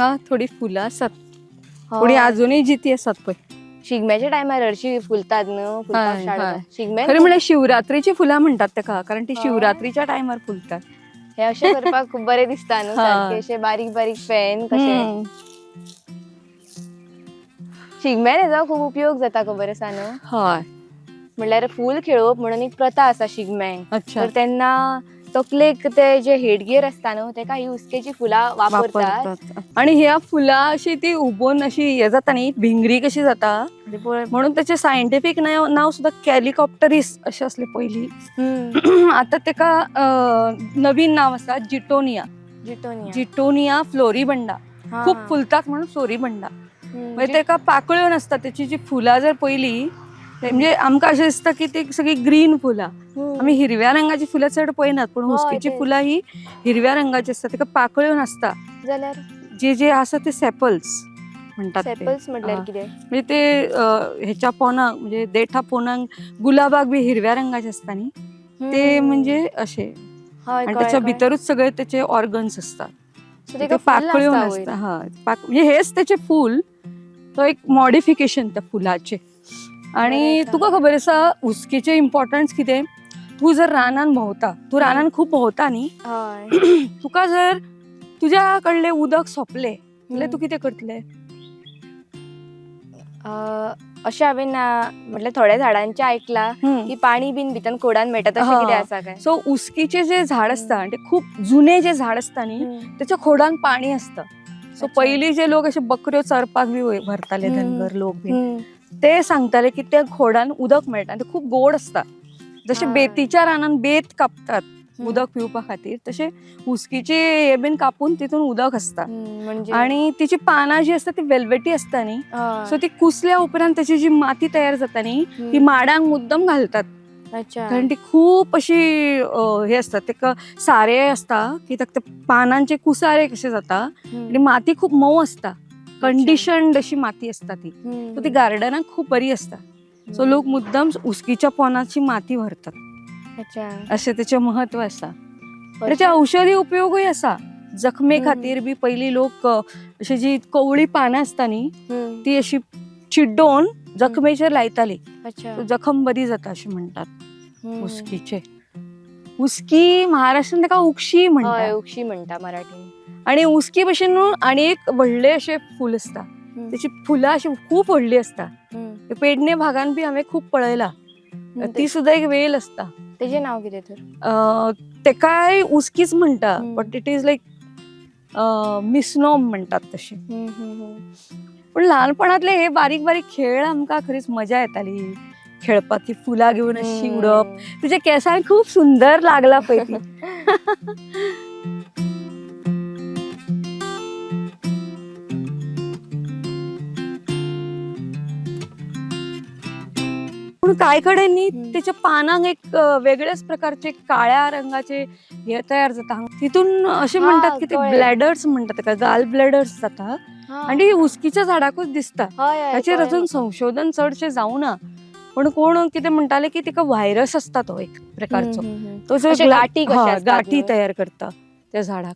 हांगा थोडी फुलां आसात, थोडी हय. अजुनूय जिती आसात पळय. शिगम्याच्या टायमार हरशी फुलतात न्हू, फुलपाक हय, स्टार्ट हय. जाता शिगम्यान. खरें म्हणल्यार शिवरात्रीची फुलां म्हणटात ताका, कारण ती हय. शिवरात्रीच्या टायमार फुलतात. हे अशें करपाक खूब बरें दिसता न्हू, हय. सारके अशे बारीक बारीक फॅन कशे. हम्म. शिगम्यान हेजो खूब उपयोग जाता, खबर आसा न्हू? हय. म्हणल्यार फूल खेळोवप म्हणून एक प्रथा आसा शिगम्यांक. अच्छा. तर तेन्ना तकलेक ते जे हेडगियर आसता न्हू, तेका ही हुस्केची फुलां वापरतात. वापरतात. आणि ह्या फुलां अशी ती उबोन अशी हे जाता न्ही, भिंगरी कशी जाता, म्हणजे पळय. म्हणून त्याचे सायंटिफीक नाव सुद्धा कॅलिकॉप्टरीस अशें असले पयली. हम्म. आता तेका नवीन नाव आसा जिटोनिया. जिटोनिया. जिटोनिया फ्लोरिबंडा. हा. खूप फुलतात म्हणून फ्लोरिबंडा. हम्म. म्हणजे तेका पाकळ्यो नासता. त्याची जी फुलां जर पयली, म्हणजे आमकां अशें दिसता की ती सगळी ग्रीन फुलां. हम्म. आमी हिरव्या रंगाची फुलां चड पळयनात, पूण हय, हुस्केची तेच. फुलां ही हिरव्या रंगाची आसता, तेका पाकळ्यो नासता. जाल्यार जे जे आसा ते सेपल्स म्हणटात ते. सेपल्स म्हटल्यार हा. कितें? म्हणजे ते ह्याच्या पोनाक, म्हणजे देठा पोनाक, गुलाबाक बी हिरव्या रंगाचे आसता न्ही ते, हम्म. म्हणजे असे. हय, आणि कळ्ळें, त्याच्या कळ्ळें. भितरूच सगळे त्याचे ऑर्गन्स असतात. So ते तेका फूल पाकळ्यो नासता नासता. वयर. हा, म्हणजे हेच त्याचे फूल, तो एक मॉडिफिकेशन त्या फुलाचे. आणि बरें आसा. तुका खबर आसा हुस्केचे इम्पॉर्टन्स कितें? तूं जर रानान भोंवता, तूं रानान खूब भोंवता न्ही, हय. तुका जर तुज्या कडलें उदक सोंपलें जाल्यार तूं हम्म. कितें करतलें? अशें हांवें ना, म्हटल्यार थोड्या झाडांचें आयकलां की पाणी बीन भितर खोडान मेळटा, तशें हा. कितें आसा काय? सो उस्कीचे जे झाड आसता आणि ते खूप जुने जे झाड आसता न्ही, हम्म. त्याच्या खोडान पाणी असतं. सो अच्छा. पयली जे लोक असे बकऱ्यो चरपाक बी व्हरताले, हम्म. धनगर लोक बी, हम्म. ते सांगताले की त्या खोडान उदक मेळटा आणि ते खूप गोड असता. जशे हा. बेतीच्या रानान बेत कापतात हम्म. उदक पिवपा खातीर, तशे उस्कीचे हे बीन कापून तितून उदक आसता. हम्म, म्हणजे आणि तिची पानां जी आसता ती वेल्वेटी आसता न्ही, हय. सो ती कुसल्या उपरांत त्याची जी माती तयार जाता न्ही, ती हम्म. माडांक मुद्दम घालतात. अच्छा. कारण ती खूप अशी हे असतात, तेका सारे आसता की ताका ते पानांचे कुसारे कशे जाता हम्म. आणि माती खूप मऊ असता, कंडिशन्ड अशी माती असता ती. हम्म. सो ती गार्डनाक खूप बरी असता. सो लोक मुद्दम उस्कीच्या पोनाची माती व्हरतात. अच्छा. अशें तेचें महत्व आसा. त्याचे औषधी उपयोगूय आसा. जखमे हम्म. खातीर बी पयली लोक अशी जी कवळी पानां आसता न्ही, हम्म. ती अशी चिड्डोवन जखमेचेर लायताली. अच्छा. सो जखम बरी जाता अशें म्हणटात. हम्म. उस्कीचे, उस्की महाराष्ट्रान ताका उक्षी हय, म्हणटात. उक्षी म्हणटा मराठीन. आणि उस्की भशेन न्हू आनी एक व्हडले अशें फूल आसता, हम्म. त्याची फुलां अशी खूब व्हडली आसता. हम्म. ते पेडणे भागान बी हांवें खूब पळयला. हम्म. ती सुद्दां एक वेल आसता. तेजें नांव कितें तर? तेकाय उस्कीच म्हणटा, हम्म. But it is like misnomer म्हणटात तशें. हम्म, हम्म, हम्म. पूण ल्हानपणांतले हे बारीक बारीक खेळ आमकां खरीच मजा येताली खेळपाक, ती फुलां घेवन अशी उडप. हम्म. तुझ्या केसांक खूप सुंदर लागला पळय ती. पूण कांय कडेन न्ही हम्म. त्याच्या पानांक एक वेगळ्याच प्रकारचे काळ्या रंगाचे हे तयार जाता, तितून अशें हा, म्हणटात की ते कळ्ळें. ब्लॅडर्स म्हणटात ताका, गाल ब्लॅडर्स जाता. हा. आनी उस्कीच्या झाडाकूच दिसता. हय, हय, ताचेर कळ्ळें अजून म्हाका. संशोधन चडशें जावना, पण कोण कितें म्हणटाले की तिका व्हायरस आसता तो एक प्रकारचो, हम्म, हम्म, हम्म. तो जो अशे गांठी कशे हा, आसतात गांठी न्हू? तयार करता त्या झाडाक.